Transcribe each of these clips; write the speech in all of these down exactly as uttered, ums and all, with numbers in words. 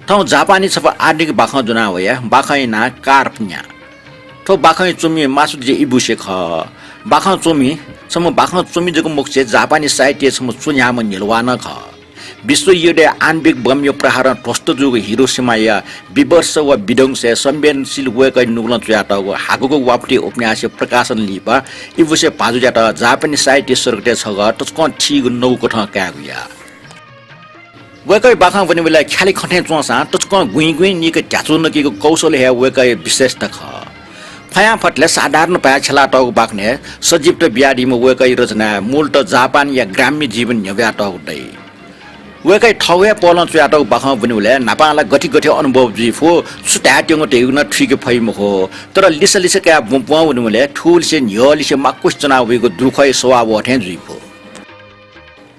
थौं जापानी छपु आधुनिक बाखं ज्वना वया, बाखंया नां कार्प न्या। थ्व बाखंया च्वमि मासुजी इबुसे खः। बाखं च्वमि, छम्ह बाखं च्वमि जक मखुसे जापानी साहित्यय् छम्ह च्वन्ह्याम्ह न्ह्यलुवाः नं खः। विश्वयुद्धय् आणविक बमया प्रहारं ध्वस्त जूगु हिरोसिमाया विवर्ष व विध्वंसय् संवेदनशील वय्कःया नुगलं च्वयातःगु हाकुगु वापटी उपन्यासया प्रकाशन लिपा इबुसे भाजुयात जापानी साहित्य सर्कटय् छगः तसकं थीगु नगु कथं कायेगु याः। वय्कःया बाखं ब्वनेबलय् ख्यालि खँ थें च्वंसां तसकं गुँइगुँइ नीक ध्याचु नकीगु कौशल हे वय्कःया विशेषता खः। फयांफतले साधारण भाय् छ्यलातःगु बाखनय् सजीवता बियादीम्ह वय्कःया रचनाय् मूलतः जापानया ग्राम्य जीवन न्ह्यब्वयातःगु दइ। वय्कःया थःगु हे पहलं च्वयातःगु बाखं ब्वनेबलय् न्हापां ला गथे गथे अनुभव जुइ फु, छु धायेत्यंगु धइगु नं थुइके फइ मखु। तर लिसा लिसा कयाः ब्वं ब्वं वनेबलय् थुलिसे न्ह्यःलिसे माकुस च्वना वइगु दुःखया सवाः वः थें जुइ फु।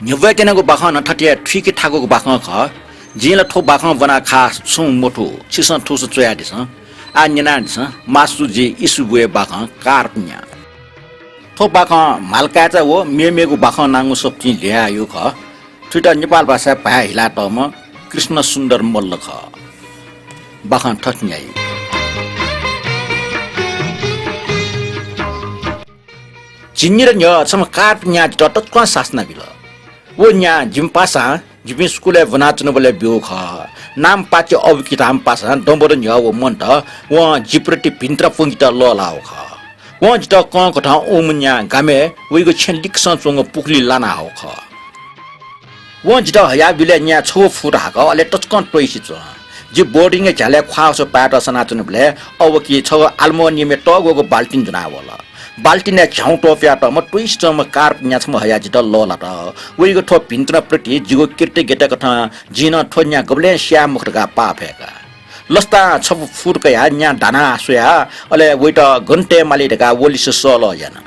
न्ह्यब्वयेत्यनागु बाखं नं थथे थुइके थाकुगु बाखं खः। जिं ला थ्व बाखं ब्वना खः छुं मथू, छिसं थुसा च्वयादिसँ। आः न्यनादिसँ, मासुजी इसुबुया बाखं कार्प न्या। थ्व बाखं म्हालकाय्चा व मेमेगु बाखं नांगु सफुतिं ल्ह्वयाहयागु खः। थुइत नेपाल भाषाय् भाय् हिलातःम्ह कृष्ण सुन्दर मल्ल खः। बाखं थथे न्ह्याइ। झिंनिदँ न्ह्यः छम्ह कार्प न्यां जितः तसकं सासना बिल। व न्यां जिमि पासां जिपिं स्कूलय् ब्वनाच्वनाबलय् ब्यूगु खः। नामपाचि अवकी धाःम्ह पासां दँबदँ न्ह्यः व मन्त वं जिप्रति भिंतुना प्वंकेत लःल्हाःगु खः। वं जितः कंकथं उम्ह न्यां गामय् वइगु छेँ लिक्कसं च्वंगु पुखुलिइ लानाहःगु खः। वं जितः हयाबिलय् न्यां छगू फुट हाकः अले तसकं त्वइसे च्वं। जि बोर्डिङया झ्यालय् ख्वाःवसः पायेत सनाच्वनाबलय् अवकी छगू आल्मुनियमया तःग्वःगु बाल्टिन ज्वनाः वल। बाल्टिनय् झ्याउँ त्वपुयातःम्ह त्वइसे च्वंम्ह कार्प न्यां छम्ह हयाः जितः लःल्हात। वइगु थ्व भिंतुना प्रति जिगु कृतज्ञता कथं जिं नं थ्व न्यां गबलें स्याये मखु धकाः पाफय्का। लसतां छपु फुट कयाः न्यां दाना स्वयाः अले वइत गन तये माली धकाः व लिसे सःल्वः याना।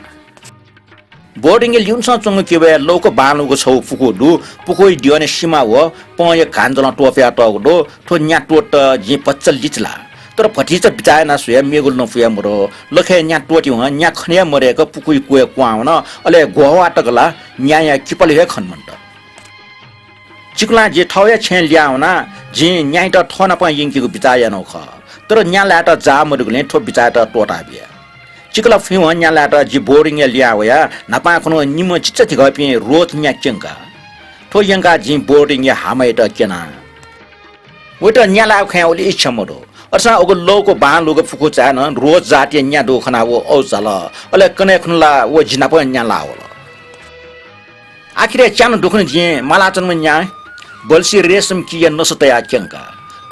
बोर्डिङया लिउंसं च्वंगु क्यबय् लौक बांलाःगु छगू पुखू दु। पुखूया द्यःने सिमा व पंया घाँजलं त्वपुयातःगु दु। थ्व न्यां त्वःतेत जिं भचा लिचिला। तर भतिचा बिचाः यानाः स्वयाः मेगु लँ पुया मदु। लखय् न्यां त्वःतेवं न्यां खने हे मदय्क पुखूया क्वय् क्वहां वन। अले ग्वहवाः तक ला न्यांया किपालु हे खने मन्त। चिकुलां जि थःगु हे छेँय् लिहां वनाः जिं न्याइत थःनापं यंकेगु बिचाः यानागु खः। तर न्यां लायेत जाः मदुगुलिं थ्व बिचाःयात त्वःता बिया। चिकुला फुइवं न्यां लायेत जि बोर्डिङय् लिहां वयाः न्हापां खुन्हु निम्ह चिचाधिकःपिं रोच न्यां क्यंका। थ्व यंकाः जिं बोर्डिङया हामायात क्यना। वइत न्यां लायेगु खँय् उलि इच्छा मदु। अथेसां उगु लौक बांलाःगु पुखू चाय् नं रोच जातिया न्यां दुगु खनाः व औ झाल। अले कन्हय् खुन्हु ला व जि नाप न्यां लाः वल। आखिरय् च्यान्हु दुखुन्हु जिं मालाच्वनाम्ह न्यां बल्सी रेशम किया नसा तयाः क्यंका।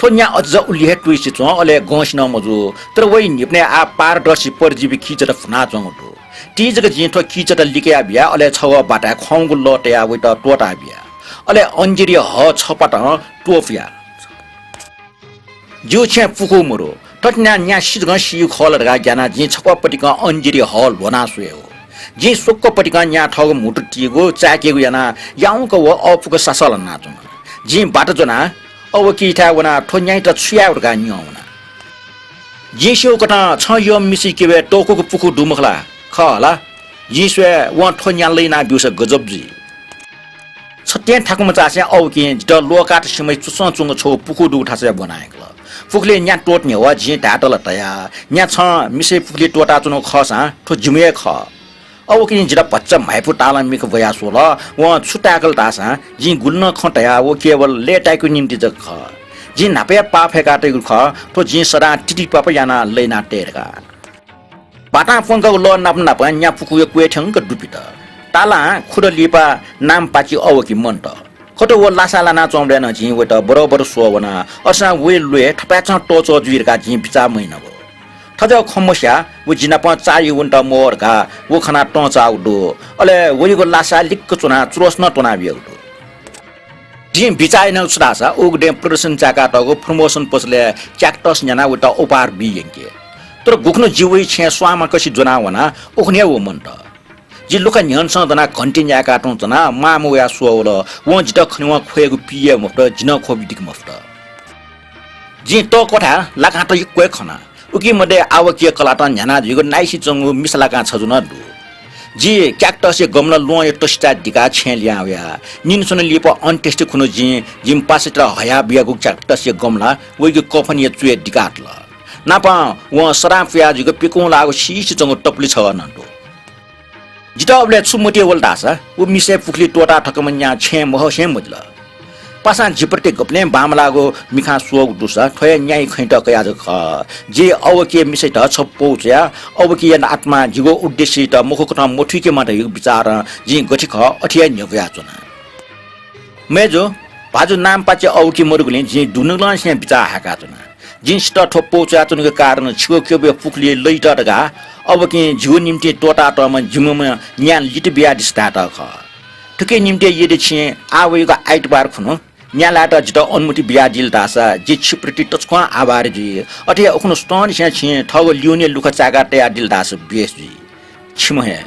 थ्व न्यां अझ उलि हे त्वइसे च्वं, अले गंसे नं मजू। तर वइ न्हिपनय् आः पारदर्शी परजीवी कीचट भुनाच्वंगु दु। तिजक जिं थ्व कीचट लिकया बियाः अले छगः बाताय् खंगु लः तयाः वइत त्वःता बिया। अले अञ्जिरी हः छपातं त्वपुया। जिगु छेँय् पुखू मदु। थथे न्यां न्यां सिजकं सीगु खः ला धकाः ग्यानाः जिं छक्वः पतिकं अञ्जिरी हः ल्ह्वनाः स्वयेगु। जिं स्वक्वः पतिकं न्यां थःगु म्हुतु तीगु, चाय्केगु यानाः याउँक व अःपुक सासः ल्हानाच्वन। जिं बात ज्वनाः अवकीथाय् वनाः थ्व न्याइत छु यायेगु धकाः न्यं वना। जिं स्यू कथं छं यःम्ह मिसाया क्यबय् तःक्वःगु पुखू दु मखु ला? खः ला? जिं स्वये वं थ्व न्यां लय् यानाब्यूसा गजब जुइ। छत्तें थाकुम्ह चासें अवकिं जितः ल्वःकात सिमाय् चुसं च्वंगु छगू पुखू दुगु थासय् ब्वना हय्कल। पुखुलिइ न्यां त्वःते न्ह्यः जिं धायेत ला तया, न्यां छं मिसाया पुखुलिइ त्वःताच्वनागु खःसां थ्व जिम्ह हे खः। अवकिं जितः भचा म्हाइपु तालं मिखा ब्वया स्वल। वं छु ताय्कल धाःसां जिं गुलि नं खँ तया, व केवल लय्ताय्केगु निंतिं जक खः। जिं न्हापा हे पाफय्का तइगु खः, थ्व जिं सदां तितिपापा यानाः लय् याना तये धकाः। बातां प्वंकागु लः नाप नाप न्यां पुखूया क्वय् थ्यंक दुबित। तालां खुदँ लिपा नामपाचि अवकि मन्त। कतः व लासा लानाच्वंबलय् नं जिं वइत बरबर स्वः वना। अथेसां वया ल्वय् थपाय्चं तःच्वः जुइ धकाः जिं बिचाः मयानागु। थज्याःगु खँ मस्याः व जि नाप चाःहिइ वनेत म्वः धकाः व खनाः तं चाःगु दु। अले वयागु लासा लिक्क च्वनाः चुरोस नं त्वनाबियागु दु। जिं बिचाः यानागु छु धाःसा उगु दँय् प्रदर्शन चाय्कातःगु promotion पसलय् च्याकटस न्यानाः वइत उपहार बी यंके। तर गुखुन्हु जि वइ छेँय् स्वांमा कसि ज्वनाः वना, उखुन्हु हे व मन्त। जि लुखा न्ह्यःनेसं दनाः घन्टी न्याय्काः तुं च्वनाः मांम्ह वयाः स्वः वल। वं जितः खनेवं ख्वयेगु पीहे मफुत, जि नं ख्वबि दिके मफुत। जिं तःक्वथाय् लाकां त यक्व हे खना। उकी मध्ये आवकिया कलातं न्ह्याना जुइगु नाइसि च्वंगु मिसा लाकां छजु नं दु। जि क्याक्टसया गमला ल्वहंया तसिचा दिकाः छेँय् लिहां वया। निन्हु च्वने लिपा अन्त्येष्टि खुन्हु जिं जिमि पासातय्त हयाबियागु क्याक्टसया गमला वइगु कफनया चुय् दिकातल। नापं वं सदां पुयाजुइगु पिकुं लाःगु सीसी च्वंगु तपुलि छगः नं दु। जितः अबलय् छु मतिइ वल धाःसा, व मिसाया पुखुलिइ त्वःता थकम्ह न्यां छेँय् महसें मजिल। पासां जिप्रति गबलें बांमलाःगु मिखां स्वःगु दुसा थ्व हे न्याया खँयात कयाः जक खः। जिं अवकिया मिसायात छपु पौ च्वयाः अवकिया आत्मां जिगु उद्देश्ययात मखुकथं मथुइके माः धइगु बिचारं जिं गथे खः अथे हे न्ह्यब्वयाच्वना। मय्जु, भाजु नामपाचे अवकि मदुगुलिं जिं दुनुगलंनिसें बिचाः हाय्काच्वना। जिं छितः थ्व पौ च्वयाच्वनेगु कारण छिगु क्यबया पुखुलिइ लइत धकाः अवकिं जिगु निंतिं त्वःतातःम्ह जिमिम्ह न्यां लित बियादिसँ धायेत खः। थुकिया निंतिं यदि छिं आः वइगु आइतबार खुन्हु न्या लायेत जितः अनुमति बियादिल धाःसा जि छिप्रति तसकं आभारी जुइ। अथे हे उखुन्हु सुथंनिसें छिं थःगु ल्यूनेया लुखा चाय्का तयादिल धाःसा बेस जुइ। छिम्ह हे।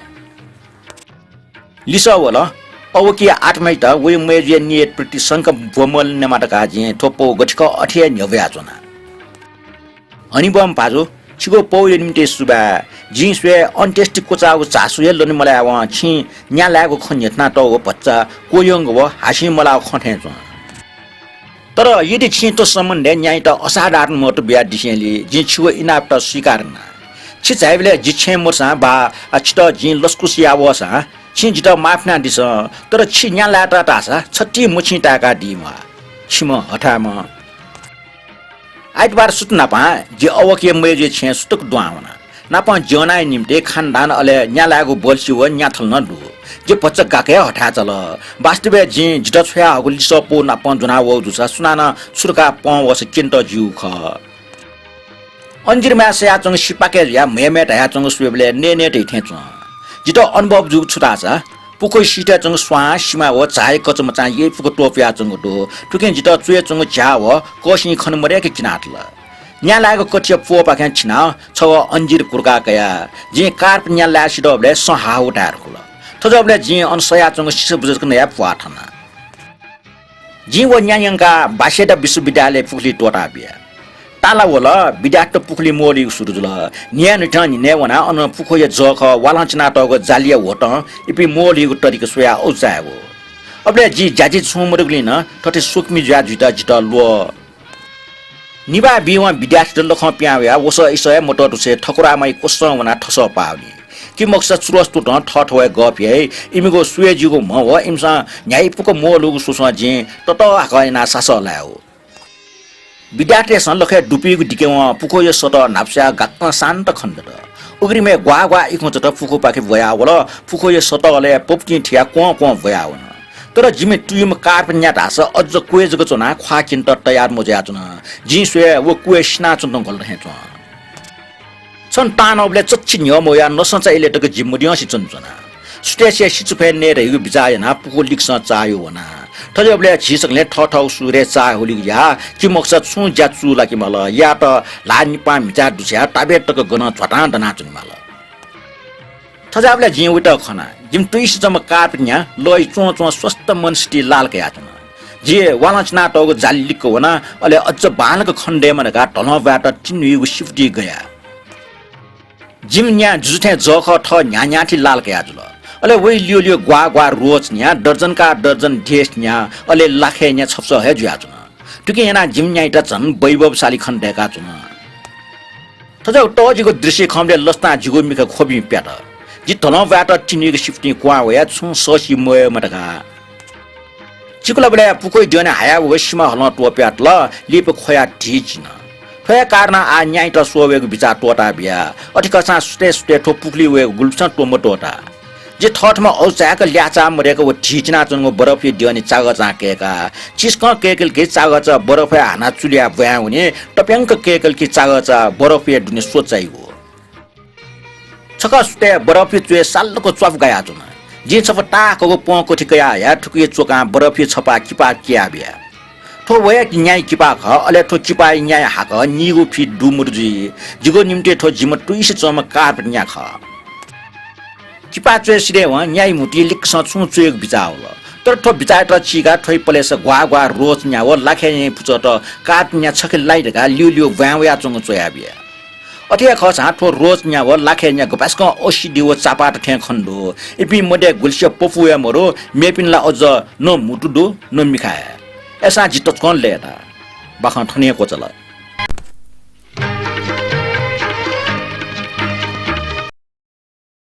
लिसः वल, अवकिया आत्मायात वया मय्जुया नियतप्रति शंका ब्वमल नेमा धकाः जिं थ्व पौ गथे खः अथे हे न्ह्यब्वयाच्वना। हनेबहःम्ह भाजु, छिगु पौया निंतिं सुभाय्। जिं स्वये अन्त्येष्टि क्वचाःगु झासु हे लने मलायेवं छिं न्या लायेगु खँ न्ह्यथनातःगु भचा क्वह्यंगु व हासिं मलाःगु खँ थें च्वं। तर यदि छिं थ्व सम्बन्धय् न्यायात असाधारण महत्व बियादिसेंलि जिं छिगु इनापयात स्वीकार याना। छि झाइबलय् जि छेँय् मदुसां वा छितः जिं लसकुस याः वःसां छिं जितः माफ यानादिसँ, तर छि न्या लायेत धाःसा छतिं मछिं ताय्कादी म्वाः। छिम्ह हथाय्म्ह। आइतबार सुथ न्हापां जि अवकिया मय्जुया छेँय् सुतक दुहां वना। नापं ज्यनाया निंतिं खानदान अले न्या लायेगु बल्छि व न्याथल नं दु। जि भचा गाक्क हे हथाय् चाल। वास्तवय् जिं जितः छ्वयाहःगु लिसः पौ नापं ज्वना वःगु जूसा सुनानं छु धकाः पं वःसा क्यनेत ज्यूगु खः। अञ्जिरमाय् सयाच्वंगु सिपाके जुयाः म्हय् म्हय् धयाच्वंगु स्वयेबलय् नये नये धइ थें च्वं। जितः अनुभव जूगु छु धाःसा, पुखू सिथय् च्वंगु स्वां, सिमा व झाया कचामचां यइपुक त्वपुयाच्वंगु दु। थुकिं जितः च्वय् च्वंगु झ्याः व कःसिं खने मदय्क किनातल। न्या लायेगु कथिया प्वःपाखें थिनाः छगः अञ्जिर कुर्का कया। जिं कार्प न्या लाये सिधःबलय् सँ हाःगु धाये धुंकल। थज्याःबलय् जिं अन सयाच्वंगु सिसाबुजा जक नयाः प्वाः थना। जिं व न्या यंकाः वासेदा विश्वविद्यालय पुखुलिइ त्वःता बिया। ताला वल, विद्यार्थीत पुखुलिइ म्वःल्हुइगु सुरु जुल। न्हियान्हिथं न्हिनय् वनाः अन पुखूया जःखः वालं चिनातःगु जालीया ह्वतं इपिं म्वःल्हुइगु तरिका स्वयाः अजू चाय्‌गु। अबलय् जि ज्याझी छुं मदुगुलिं नं थथे स्वकुमि जुया जुइत जितः ल्वः। निभाः बीवं विद्यार्थीत लखं पिहां वयाः वसः इसः हे मतःतुसे थकुरामाया क्वसं वनाः थसः पावनी। कि मखुसा चुरस तुतं थःथवय् गः पिहाइ, इमिगु स्वये ज्यूगु म्ह व इमिसं न्ह्याइपुक म्वःल्हूगु स्वस्वं जिं ततःहाकः यानाः सासः लायेगु। विद्यार्थीतय्‌सं लखय् दुपिइगु दिकेवं पुखूया सतः न्हापा स्वयाः गाक्कं शान्त खनेदत। उघ्रिमय् ग्वाः ग्वाः इखुंचात पुखूपाखे ब्वयाः वल। पुखूया सतःलय् पपुतिं थियाः क्वं क्वं ब्वयाः वन। तर जिमि तुयुम्ह कार्प न्या धाःसा अझ क्वय् जक च्वनाः ख्वाः क्यनेत तयार मजुयाच्वन। जिं स्वये व क्वय् सिनाच्वने धुंकल थें च्वं। छन्हु तांनःबलय् चच्छि न्ह्यः मवयाः नसंचा इलय् तक जि मद्यंसे च्वनाच्वना। सुथय्‌से सिचुफय् नये धइगु बिचाः यानाः पुखू लिक्कसं चाःह्यू वना। थज्याःबलय् झी सकलें थःथःगु सुरय् चाःह्यू लिगु याः। कि मखुसा छुं ज्या चूलाके माल, यायेत ल्हाः निपां म्हिचाय् दुछ्याः ताबेत तक गनं झ्वातां दनाच्वने माल। थज्याःबलय् जिं वइत खना। जिमि तुइसे च्वंम्ह कार्प न्या लःया च्वंच्वं स्वस्थ मनस्थितिइ लाल कयाच्वन। जि वालं चिनातःगु जाली लिक्क वना, अले अझ बांलाक खने दयेमा धकाः धलं ब्वायेत तिनि न्हुइगु सिफुति गया। जिमि न्यां जुजु थें जःखः थः न्ह्यान्ह्याथि लाल कया जुल। अले वइ ल्यू ल्यू ग्वाः ग्वाः रोच न्या, दर्जन का दर्जन देश न्या, अले लाखे न्या छपसः हे जुयाच्वन। थुकिं यानाः जिमि न्यायात झन वैभवशाली खने दय्काच्वन। थज्याःगु तःजिगु दृश्य खंबलय् लसतां जिगु मिखा ख्वबिं प्यात। जि धलं ब्वायेत तिनि न्हुइगु सिफुतिं क्वहां वयाः छुं सःसी मवयेमा धकाः। चिकुलाबलय् पुखूया द्यःने हायावःगु सिमा हलं त्वपुयातल, लिपा ख्वयाः ढिचिन। थ्व हे कारणं आः न्यायात स्वः वयेगु बिचाः त्वःता बिया। अथे खःसां सुथय् सुथय् थ्व पुखुलिइ वयेगु गुलिसिनं त्वमत्वःता। जि थःथम्हं अजू चाय्‌क ल्याःचाः मदय्क व ढिचिनाच्वंगु बरफया द्यःने चागःचां कय्‌का। चिसकं कय्‌कल कि चागःचा बरफय् हानाः चुलिया ब्वाँय् वनी, तप्यंक कय्‌कल कि चागःचा बरफया दुने स्वचाइगु। छकः सुथय् बरफया च्वय् सालक च्वापु गायाच्वन। जिं छपु ताःहाकःगु पं कथि कयाः हयाः थुकिया च्वकां बरफया छपाः किपाः किया बिया। थ्व वय्‌क न्याया किपाः खः, अले थ्व किपाःया न्याया हाकः नीगू फिट दु मदु जुइ। जिगु निंतिं थ्व जिम्ह तुइसे च्वंम्ह कार्प न्या खः। किपाः च्वय् सिधय्‌वं न्याया म्हुतुइ लिक्कसं छुं च्वयेगु बिचाः वल। तर थ्व बिचाःयात चीकाः थ्वइ पलेसा ग्वाः ग्वाः रोच न्या व लाखे न्याया पुचःत कार्प न्या छखे लाइ धकाः ल्यू ल्यू ब्वाँय् वयाच्वंगु च्वया बिया। अथे हे खःसां थ्व रोज न्या व लाखे न्या गुपाय्सकं औषधि व चापात थें खने दु। इपिं मध्ये गुलिसे पपू हे मरु, मेपिं ला अझ न म्हुतु दु, न मिखा हे। अय्सां जि तसकं लय्ताः। बाखं थन हे क्वचाल।